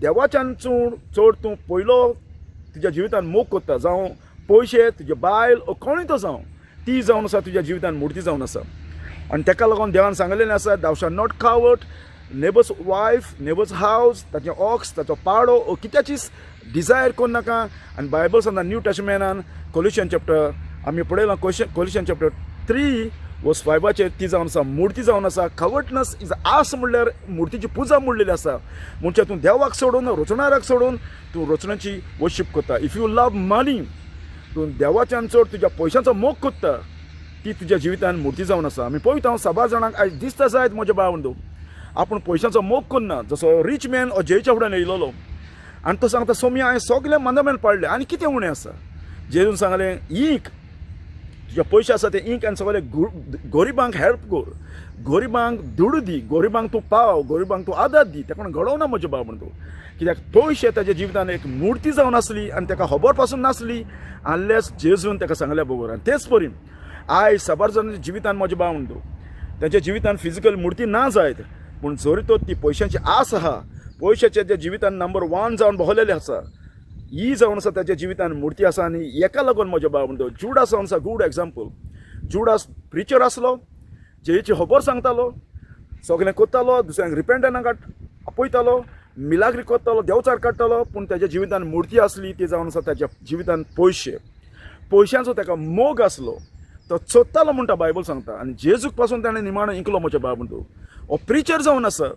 [SPEAKER 1] देवाच्यान चड चड तूं पयलो तुज्या जिवितान मोग करता, जावं पयशे, तुजे बायल ओ कोणूय तो जावं, ती जावन आसा तुज्या जिवितान मुर्ती जावन आसा. आनी तेका लागून देवान सांगलेलें आसा, thou shall not covet neighbour's wife, neighbour's house, ताचें ऑक्स, ताचो पाडो ओ कित्याचीच डिजायर करूं नाका. आनी बायबल सांगता न्यू टेस्टमेंटान, कोलिशन चॅप्टर आमी पळयलां, कोलिशन चॅप्टर 3 वर्स 5चेर, ती जावन आसा मुर्ती जावन आसा. कवटनस is आस म्हणल्यार मुर्तीची पुजा म्हणलेली आसा. म्हणजे तूं देवाक सोडून, रचणाराक सोडून तूं रचण्याची वर्शीप करता. If you love money, तूं देवाच्यान चड तुज्या पयशांचो मोग करता, ती तुज्या जिवितान मुर्ती जावन आसा. आमी पळयता, साबार जाणांक आयज दिसता जायत, म्हज्या भाव, आपूण पयशांचो मोग करना. जसो रीच मॅन ओ जेजूच्या फुड्यान येयलेलो आनी तो सांगता, सोमी, हांवें सगळे मंदमेन पाळ्ळे, आनी कितें उणें आसा? जेजून सांगलें, ईक तुजे पयशे आसा ते ईक आनी सगळे गरिबांक हेल्प कर, गरिबांक दुडू दी, गरिबांक तूं पाव, गरिबांक तूं आदार दी. तेका घडोवना, म्हज्या बाब म्हणटा, कित्याक पयशे ताज्या जिवितान एक मुर्ती जावन आसली आनी ताका खबर पासून नासली, अनलेस जेजून ताका सांगल्या बगर. आनी तेच परी आयज साबार जाणांच्या जिवितान, म्हज्या बाब म्हणटा, तांच्या जिवितान फिजिकल मुर्ती ना जायत, पूण जरी तर ती पयशांची आस आहा, पयशाच्या त्या जिवितान नंबर वन जावन बहलेले आसा, ही जावन आसा ताच्या जिवितान मुर्ती आसा. आनी हेका लागून, म्हज्या बाब म्हणटा, जुडास जावन आसा गूड एग्जाम्पल. जुडास प्रिचर आसलो, जेजूची खबर सांगतालो, सगळें करतालो, दुसऱ्यांक रिपेंटनाक आपयतालो, मिलाग्री करतालो, देंवचार काडटालो, पूण ताच्या जिवितान मुर्ती आसली. ती जावन आसा ताच्या जिवितान पयशे. पयशांचो ताका मोग आसलो, तो चोत्तालो म्हणटा बायबल सांगता. आनी जेजूक पासून ताणें निमाणो इंकलो. म्हज्या बाब म्हणटा, हो प्रिचर जावन आसा,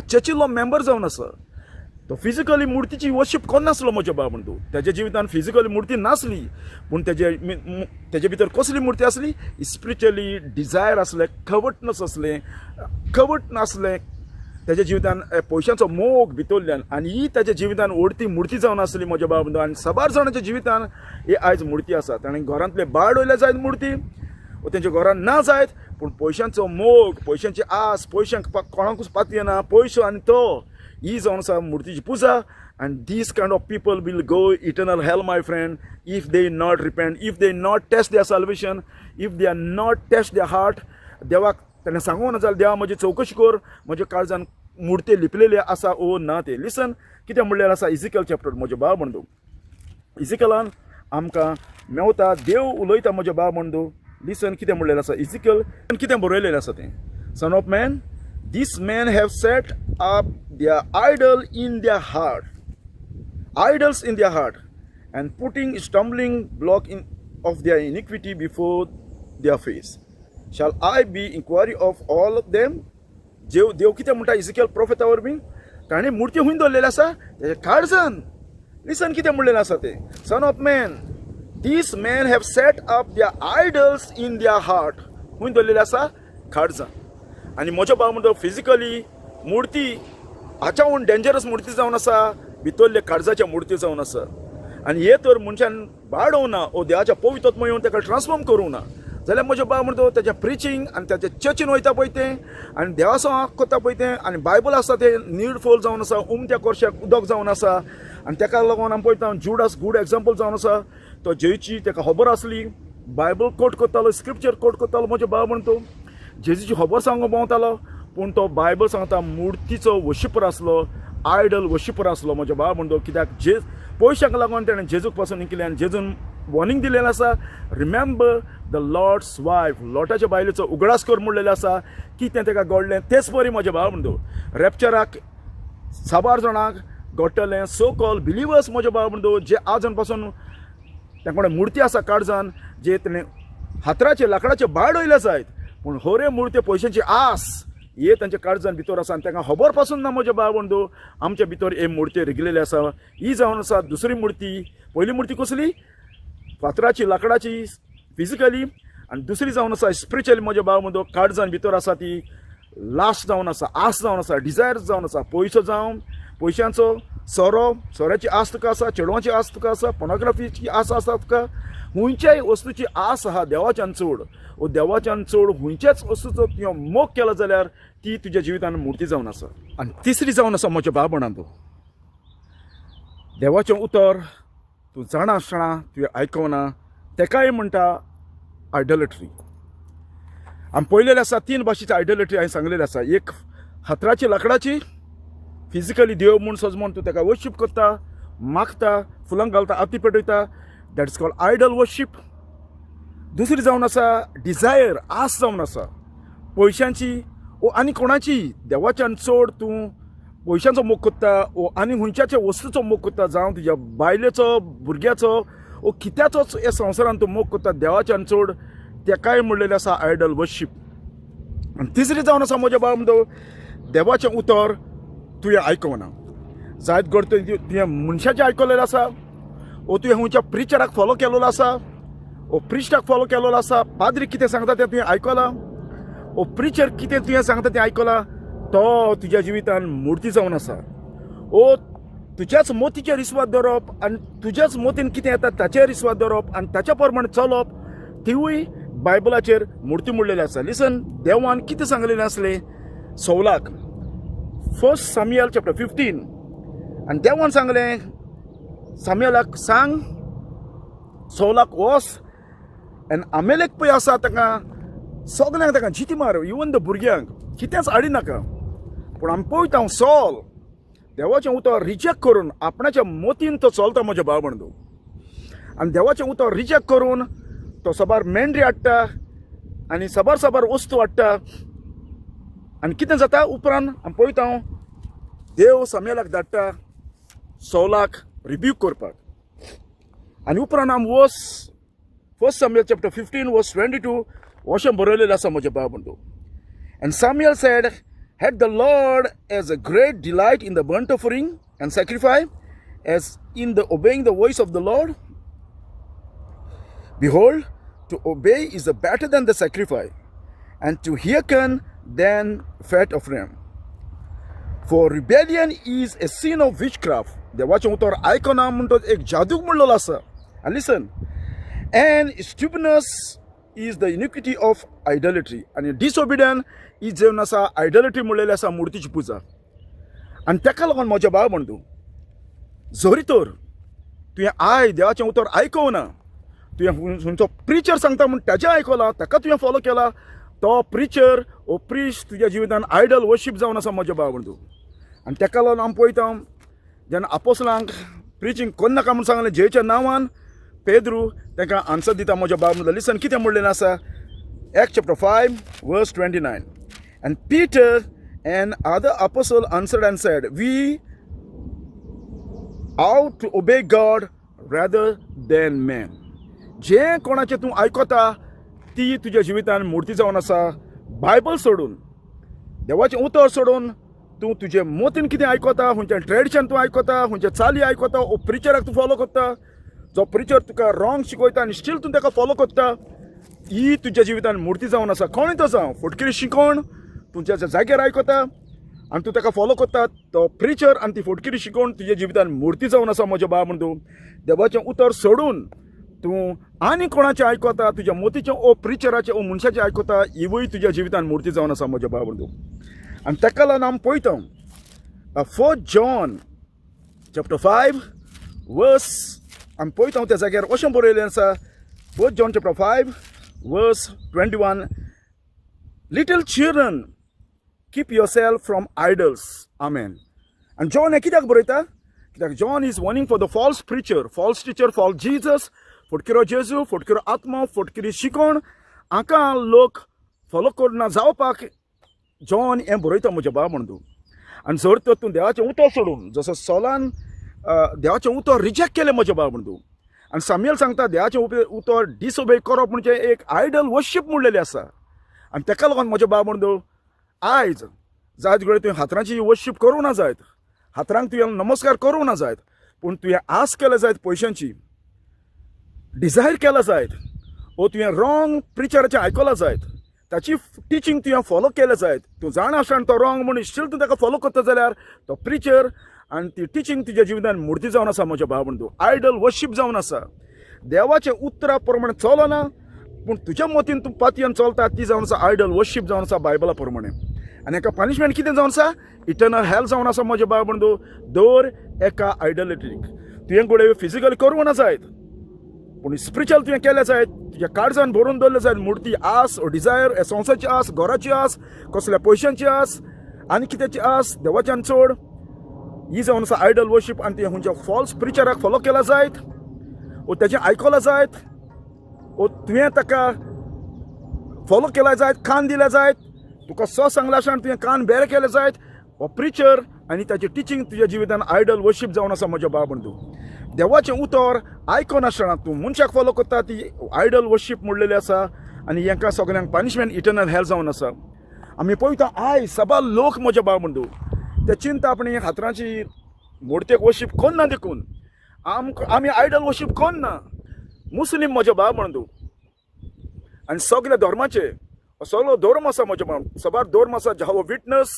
[SPEAKER 1] चर्चीलो मेंबर जावन आसा, तो फिजिकली मुर्तीची वर्शीप करनासलो. म्हज्या बाब म्हणटा, ताच्या जिवितान फिजिकली मुर्ती नासली, पूण तेजे भितर कसली मुर्ती आसली? स्पिरिच्युअली डिजायर आसलें, कवटनस आसलें, कवट नासलें तेज्या जिवितान, पयशांचो मोग भितरल्यान. आनी ही ताच्या जिवितान ओडती मुर्ती जावन आसली, म्हज्या बाब म्हणटा. आनी साबार जाणांच्या जिवितान ही आयज मुर्ती आसा. ताणें घरांतले बाळ वयले जायत मुर्ती वो तेंच्या घरान ना जायत, पूण पयशांचो मोग, पयशांची आस, पयशांक कोणाकूच पातयेना, पयसो आनी तो, ही जावन आसा मुर्तीची पुजा. And these kind of people will go eternal hell, my friend, if they not repent, if they not test their salvation, if they are not test their heart. देवाक ताणें सांगूंक ना जाल्यार, देवा, म्हजी चवकशी कर, म्हज्या काळजान मुर्ती लिपलेली आसा ओ ना ते. लिसन कितें म्हणलेलें आसा इजिकल चॅप्टर, म्हज्या बाब म्हणटू, इजिकलान आमकां मेवता. देव उलयता, म्हज्या बाब म्हणटू. लिसन कितें म्हणलेलें आसा इजिकल, कितें बरयलेलें आसा तें. Son of man, these men have set up their idol in their heart, idols in their heart, and putting stumbling block in of their iniquity before their face. Shall I be inquiry of all of them? जेव देव कितें म्हणटा is equal प्रोफेता वरवीं? ताणें मुर्ती हुंय दवरलेली आसा? तेच्या काळजान. लिसन कितें म्हणलेलें आसा तें. Son of man, these men have set up their idols in their heart. हुंय दवरलेली आसा? काळजान. आनी म्हजो भाव म्हणटा, फिजिकली मुर्ती हाच्याहून डेंजरस मुर्ती जावन आसा भितरले काळजाच्या मुर्ती जावन आसा. आनी हे तर मनशान बाडोवना ओ देवाच्या पवित्र येवन ताका ट्रान्सफॉर्म करूंक ना जाल्यार म्हज्या बाब म्हणटा तेजें प्रिचींग आनी ताच्या चर्चीन वयता पळय तें आनी देवासो करता पळय तें आनी बायबल आसा तें निडफूल जावन आसा, उमत्या कोरश्याक उदक जावन आसा. आनी ताका लागून आमी पळयता जुडास गूड एग्जाम्पल जावन आसा. तो जेजूची ताका खबर आसली, बायबल कोट करतालो, स्क्रिप्चर कोट करतालो. म्हज्या बाब म्हणटा जेजूची खबर सांगूंक भोंवतालो, पूण तो बायबल सांगता मुर्तीचो वशिपर आसलो, आयडल वशिपर आसलो. म्हज्या बाब म्हणटा कित्याक जेज पयशांक लागून तेणें जेजूक पासून केलें आनी जेजून वॉर्निंग दिलेलें आसा, रिमेंबर the Lord's wife, लॉटाच्या बायलेचो उगडास कर म्हणलेलें आसा. कितें ताका घडलें तेच परी म्हज्या भाव म्हणटा रॅप्चराक साबार जाणांक घडटलें, सो कॉल बिलिवर्स. म्हज्या भाव म्हणटा जे आजून पासून तें मुर्ती आसा काळजान, जे तेणें हातराचे लांकडाचे बाडयले जायत, पूण हरे मुर्ती पयशांची आस हे तांच्या काळजान भितर आसा आनी तांकां खबर पासून ना. म्हज्या भाव बंधू, आमच्या भितर हे मुर्ती रिगलेली आसा. ही जावन आसा दुसरी मुर्ती. पयली मुर्ती कसली? फातराची, लांकडाची, फिजिकली, आनी दुसरी जावन आसा स्पिरिच्युअली. म्हज्या भाव बंधू, काळजान भितर आसा ती लास्ट जावन आसा, आस जावन आसा, डिजायर जावन आसा. पयसो जावन पयशांचो, सोरो, सोऱ्याची आस तुका आसा, चेडवांची आस तुका आसा, पोर्नोग्राफीची आस आसा तुका, खंयच्याय वस्तूची आस आहा देवाच्यान चड ओ देवाच्यान चड खंयच्याच वस्तूचो तुवें मोग केलो जाल्यार ती तुज्या जिवितान मुर्ती जावन आसा. आनी तिसरी जावन आसा म्हज्या बाबणांत, देवाचें उतर तूं जाणा आसतना तुवें आयकना, तेकाय म्हणटा आयडॉलेट्री. आमी पळयलेलें आसा, तीन भाशेची आयडॉलेट्री हांवें सांगलेली आसा. एक हातराची, लांकडाची, फिजिकली देव म्हूण सजमोन तूं ताका वर्शीप करता, मागता, फुलां घालता, आरती पेटयता, that is called idol worship. दुसरी जावन आसा डिजायर, आस जावन आसा पयशांची ओ आनी कोणाची, देवाच्यान चड तूं पयशांचो मोग करता ओ आनी खंयच्याच्या वस्तूचो मोग करता, जावं तुज्या बायलेचो, भुरग्याचो ओ कित्याचोच ह्या संवसारान तूं मोग करता देवाच्यान चड, तेकाय म्हणलेलें आसा आयडल वर्शीप. आनी तिसरी जावन आसा म्हज्या बाब म्हणटा देवाचें उतर तुवें आयकना. जायत घड तुवें मनशाचें आयकलेलें आसा ओ तुवें खंयच्या प्रिचराक फॉलो केलेलो आसा ओ प्रिस्टाक फॉलो केलेलो आसा, पाद्री कितें सांगता तें तुवें आयकलां ओ प्रिचर कितें तुवें सांगता तें आयकलां, तो तुज्या जिवितान मुर्ती जावन आसा. ओ तुज्याच मोतीचेर विस्वास दवरप आनी तुज्याच मोतीन कितें येता ताचेर विस्वास दवरप आनी ताच्या प्रमाणे चलप, तिवूय बायबलाचेर मुर्ती मोडलेली आसा. लिसन, देवान कितें सांगलेलें आसलें सौलाक, फर्स्ट सामियल चॅप्टर 15. आनी देवान सांगलें सामियलाक, सांग सौलाक, वोस आनी आमेलेक पळय आसा ताका सगल्यांक ताका जिती मार, इवन the भुरग्यांक, कितेंच हाडिनाका. पूण आमी पळयता सॉल देवाचें उतर रिजेक्ट करून आपणाच्या मोतीन तो चलता. म्हज्या भाव बंधू, आनी देवाचें उतर रिजेक्ट करून तो साबार मेंढरी हाडटा आनी साबार साबार वस्तू हाडटा. आनी कितें जाता उपरांत आमी पळयता, देव सामेलाक धाडटा सौलाक रिब्यूक करपाक. आनी उपरांत आमी verse First Samuel chapter 15 verse 22 अशें बरयलेलें आसा म्हज्या भाव बंधू. And Samuel said, "Had the Lord as a great delight in the burnt offering and sacrifice as in the obeying the voice of the Lord? Behold, to obey is better than the sacrifice, and to hearken than fat of ram. For rebellion is a sin of witchcraft." देवाचें उतर आयकना म्हणटच एक जादूक म्हणलेलो आसा. आनी listen, and stubbornness is the iniquity of idolatry. आनी डिसओबिडियन is जेवन आसा आयडॉलेट्री म्हणलेली आसा, मुर्तीची पुजा. आनी तेका लागून म्हज्या भाव म्हणू, जरी तर तुवें I देवाचें उतर आयकूना, तुवें खंयचो प्रिचर सांगता म्हूण ताजें आयकलां, ताका तुवें फॉलो केला, तो प्रिचर ओ प्रिस्ट तुज्या जिवितान आयडल वर्शीप जावन आसा म्हज्या भाव म्हणू. आनी तेका लागून आमी पळयता, जेन्ना आपोसलांक प्रिचींग करनाका म्हूण सांगलें जेच्या नांवान, पेद्रू तांकां आन्सर दिता. म्हज्या भाव म्हणटा, लिसन, कितें म्हणलेलें आसा, Act chapter 5 verse 29. And Peter and other apostle answered and said, "We ought to obey God rather than man." जें कोणाचें तूं आयकता ती तुज्या जिवितान मुर्ती जावन आसा. बायबल सोडून, देवाचें उतर सोडून तूं तुजे मोतीन कितें आयकता, खंयच्या ट्रेडिशन तूं आयकता, खंयच्या चाली आयकता ओ प्रिचराक तूं फॉलो करता, जो प्रिचर तुका रॉंग शिकयता आनी स्टील तूं ताका फॉलो करता, ही तुज्या जिवितान मुर्ती जावन आसा. कोणूय तो जावं, फटकिरी शिकोण तुमच्या जाग्यार आयकता. आनी तूं ताका फॉलो करता तो प्रिचर आनी ती फटकिरी शिकोवन तुज्या जिवितान मुर्ती जावन आसा म्हज्या बाबा म्हणू. देवाचें उतर सोडून तूं आनी कोणाचें आयकता, तुज्या मोतीचें ओ प्रिचराचें ओ मनशाचें आयकता, हिवूय तुज्या जिवितान मुर्ती जावन आसा म्हज्या बाबा म्हणू. आनी ताका लागून आमी पळयता 4 जॉन चॅप्टर 5 वर्स आमी पळयता त्या जाग्यार अशें बरयलें आसा, 4 John chapter 5 verse 21, little children, keep yourself from idols. Amen. आनी जॉन हें कित्याक बरयता? कित्याक John is warning for the false preacher, false teacher, false Jesus, फटकिरो जेजू, फटकिरो आत्मो, फटकिरी शिकोण हाका लोक फॉलो करना जावपाक जॉन हें बरयता म्हज्या बाबा म्हणून तूं. आनी जर तर तूं देवाचें उतर सोडून जसो सोलान देवाचें उतर रिजेक्ट केलें म्हज्या बाबा म्हणून तूं, आनी साम्युएल सांगता देवाचें उतर डिसोबे करप म्हणजे एक आयडल वर्शीप म्हणलेलें आसा. आनी ताका लागून म्हज्या बाबा म्हणून तूं आयज जायत घडये तुवें हातरांची वर्शीप करूं ना जायत, हातरांक तुवें नमस्कार करूं ना जायत, पूण तुवें आस केल्या जायत, पयशांची डिजायर केला जायत, ओ तुवें रॉंग प्रिचराचें आयकलां जायत, ताची टिचींग तुवें फॉलो केलें जायत, तूं जाणा आसतना तो रॉंग म्हूण स्टील तूं ताका फॉलो करता जाल्यार तो प्रिचर आनी ती टिचींग तुज्या जिवितान मुर्ती जावन आसा म्हज्या भाव म्हणून, आयडल वर्शीप जावन आसा. देवाच्या उतरा प्रमाणे चलना पूण तुज्या मतीन तूं पातयेन चलता ती जावन आसा आयडल वर्शीप जावन आसा बायबला प्रमाणे. आनी हेका पनिशमेंट कितें जावन आसा? इटर्नल हेल जावन आसा म्हज्या बाबा म्हणून. दर एका आयडलिटीक तुवें घडये फिजिकल करूं ना जायत पूण स्पिरिच्युअल तुवें केलें जायत, तुज्या काळजान भरून दवरलें जायत मुर्ती आस ओ डिजायर, हे संवसाराची आस, घराची आस, कसल्या पयशांची आस आनी कित्याची आस देवाच्यान चड, ही जावन आसा आयडल वर्शीप. आनी तुवें खंयच्या फॉल्स प्रिचराक फॉलो केला जायत ओ तेजें आयकलां जायत ओ तुवें ताका फॉलो केला जायत, कान दिले जायत, तुका सो सांगला आसतना तुवें कान बेरे केले जायत, हो प्रिचर आनी ताची टिचींग तुज्या जिवितान आयडल वर्शीप जावन आसा म्हज्या बाबा म्हणून. तूं देवाचें उतर आयकनासतना तूं मनशाक फॉलो करता ती आयडल वर्शीप म्हणलेली आसा. आनी हेंकां सगल्यांक पनिशमेंट इटर्नल हेल जावन आसा. आमी पळयता आयज साबार लोक म्हज्या बाबा म्हणून ते चिंता आपणे हातरांची मुर्तेक वर्शीप करना देखून आमकां आमी आयडल वर्शीप करना. मुस्लीम म्हज्या बाबा म्हणून आनी सगल्या धर्माचे सगलो धर्म आसा म्हज्या बाबा, साबार धर्म आसा, Jehovah Witness,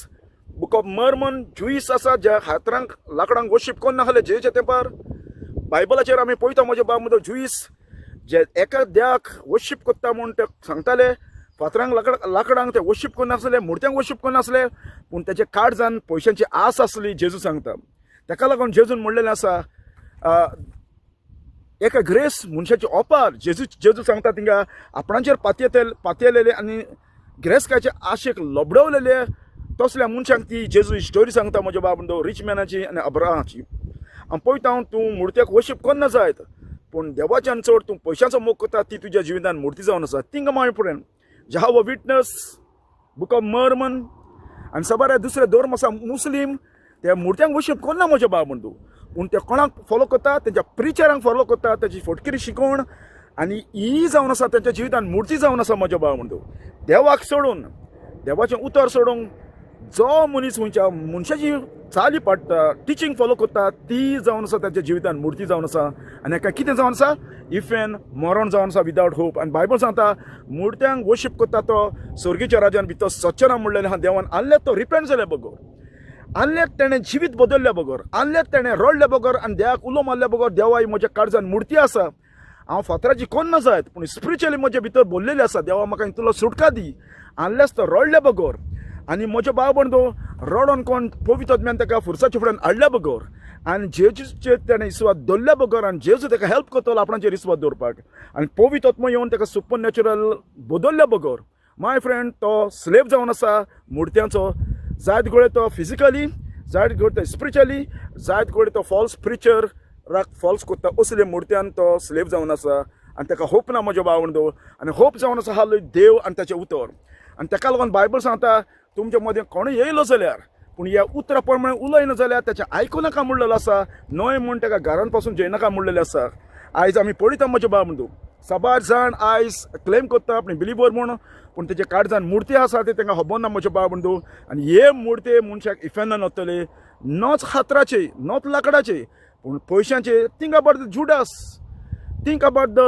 [SPEAKER 1] Book of Mormon, Jewish आसा ज्या हातरांक लाकडांक वर्शीप करना आसले जेच्या तेंपार. बायबलाचेर आमी पळयता म्हज्या बाबा म्हणटा जुईस जे एका देवाक वर्शीप करता म्हूण ते सांगताले, फातरांक लाकडांक ते वर्शीप करनासले, मुर्त्यांक वर्शीप करनासले, पूण तेच्या काळजान पयशांची आस आसली जेजू सांगता. ताका लागून जेजून म्हणलेलें आसा एका ग्रेस मनशाची ओपार. जेजू जेजू सांगता थिंगा आपणाचेर पातयेलेले आनी गिरेस्तकायचे आशेक लबडवलेले तसल्या मनशांक ती जेजू स्टोरी सांगता म्हज्या बाब म्हणटा रिच मॅनाची आनी अब्राहाची. आनी पळयता हांव तूं मुर्त्याक वर्शीप करना जायत पूण देवाच्यान चड तूं पयशांचो मोग करता ती तुज्या जिवितान मुर्ती जावन आसा. Think my friend, Jehovah Witness, Book of Mormon आनी साबार दुसरे धर्म आसा मुस्लीम, ते मुर्त्यांक वर्शीप करना म्हज्या बाब म्हणटा, पूण ते कोणाक फॉलो करता? तेंच्या प्रिचरांक फॉलो करता, तेची फटकिरी शिकोवण आनी ही जावन आसा तेंच्या जिवितान मुर्ती जावन आसा म्हज्या बाबा म्हणटा. देवाक सोडून देवाचें उतर सोडून जो मनीस खंयच्या मनशाची चाली पाडटा, टिचींग फॉलो करता, ती जावन आसा ताच्या जिवितान मुर्ती जावन आसा. आनी हेका कितें जावन आसा? इफेन मरण जावन आसा विदावट होप. आनी बायबल सांगता मुर्त्यांक वर्शीप करता तो स्वर्गीच्या राजान भितर सच्चे ना म्हणलेलें आहा देवान. आहले तो रिपेंट जाल्या बगर, आहले तेणें जिवीत बदलल्या बगर, आहले तेणें रडल्या बगर आनी देवाक उलो मारल्या बगर, देवा ही म्हज्या काळजान मुर्ती आसा, हांव फातराची कोन्न जायत पूण स्पिरिच्युअली म्हज्या भितर भरलेली आसा, देवा म्हाका तुलो सुटका दी, आहल्याच तो रडल्या बगर आनी म्हज्यो भाव भयण रडोन कोण पवित्र आत्म्यान ताका फुरसाच्या फुड्यान हाडल्या बगर आनी जेजूचेर तेणें विस्वास दवरल्या बगर आनी जेजू ताका हेल्प करतलो आपणाचेर विस्वास दवरपाक आनी पवित्र आत्मो येवन ताका सुपर नॅचरल बदलल्या बगर, my friend, तो स्लेव जावन आसा मुर्त्यांचो. जायत घडये तो फिजिकली, जायत घडये तो स्पिरिच्युअली, जायत घडये तो फॉल्स प्रिचराक फॉल्स करता, असले मुर्त्यान तो स्लेव जावन आसा आनी ताका होप ना म्हज्या भाव दवर. आनी होप जावन आसा हालो देव आनी ताचें उतर. आनी ताका लागून बायबल सांगता तुमच्या मदें कोणूय येयलो जाल्यार पूण ह्या उतरा प्रमाणे उलयना जाल्यार ताचें आयकूं नाका म्हणलेलो आसा, न्हय म्हूण ताका घरान पासून जेयनाका म्हणलेलें आसा. आयज आमी पळयता म्हज्या भाव म्हणू साबार जाण आयज क्लेम करता आपणे बिलिवर म्हूण, पूण तेजे काळजान मुर्ती आसा ते तांकां खबर ना म्हज्या भाव म्हणू. आनी हे मुर्ती मनशाक इफेनान वतले, नोच हातराचे नोच लाकडाचे पूण पयशांचे. Think about the Judas, think about the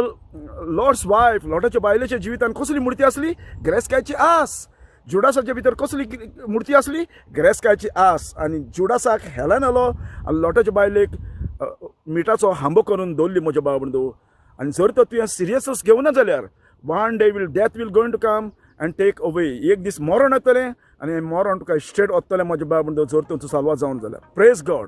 [SPEAKER 1] Lot's wife. लॉटाच्या बायलेच्या जिवितान कसली मुर्ती आसली? गिरेस्तकायची आस. जुडासाच्या भितर कसली मुर्ती आसली? गिरेस्कायची आस. आनी जुडासाक हेलान आलो आनी लोटाच्या बायलेक मिठाचो हांबो करून दवरली म्हज्या भाव बंधू. आनी जर तर तुवें सिरियसस घेवना जाल्यार one day will death will going to come and take away. एक दीस मरण येतलें आनी मरण तुका स्ट्रेट वतलें म्हज्या भाव बंधू, जर तुमचो साल्वार जावन जाल्यार. Praise God.